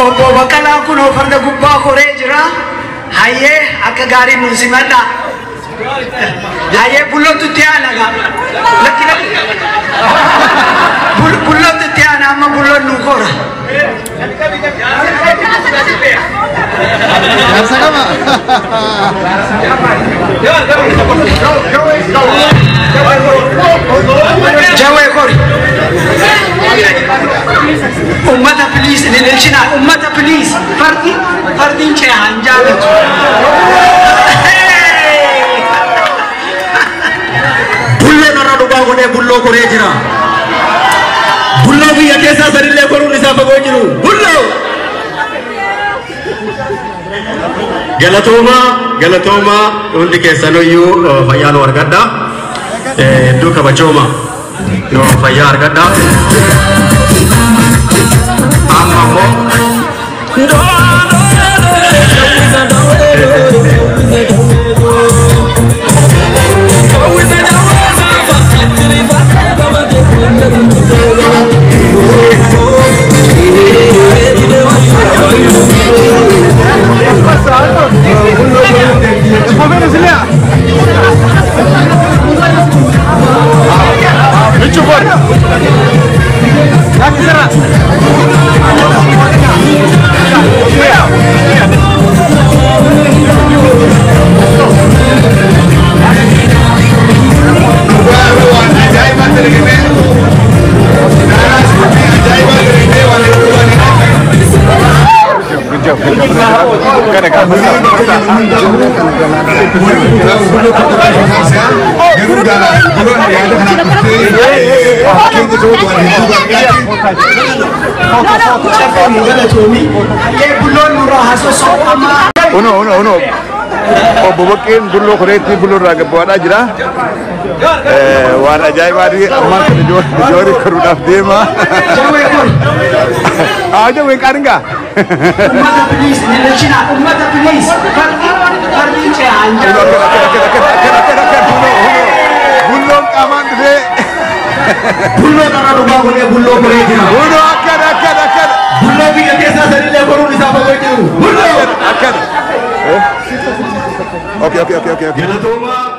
Obbo Baqqalaa kunoo farda gubbaa koree jira. Hayyee akka gaarii nu simadha. Hayyee bullootu itti aana gaa. Lakki lakki. Bullootu itti aana amma bulloon nu kora. Jawee kori. Ummata please hin ililchinaa. Ummata please. Fardi fardiin ce'aa hin jaalatu. Bulloon irra dhugaa godhee bulloo koree jira. Bulloo biyya keessaa sanillee koruun isaa fagoo jiru. Bulloo! Galatoomaa, galatoomaa hundi keessanuyyuu fayyaa nu argadha. Hedduu kabajooma. Nu fayyaa argadha. Amma immoo Uno, uno, uno. Obbo Baqqeen bulloo koreetti bulloo irraa gabbaadhaa jira. Waan ajaa'ibaati ammaan kana joori koruudhaaf deema. Haa jawween qaaringaa. Ummata please hin ililchinaa. Ummata please. Fardi fardiin ce'aa hin jaalatu. Bulloon qaamaan dhufee. Bulloon irra dhugaa godhee bulloo koree jira. Buloo akkana akkana akkana. Bulloo biyya keessaa sanillee koruun isaa fagoo jiru. Bulloo! Akkana. Okay, okay, okay, okay. Galatoomaa.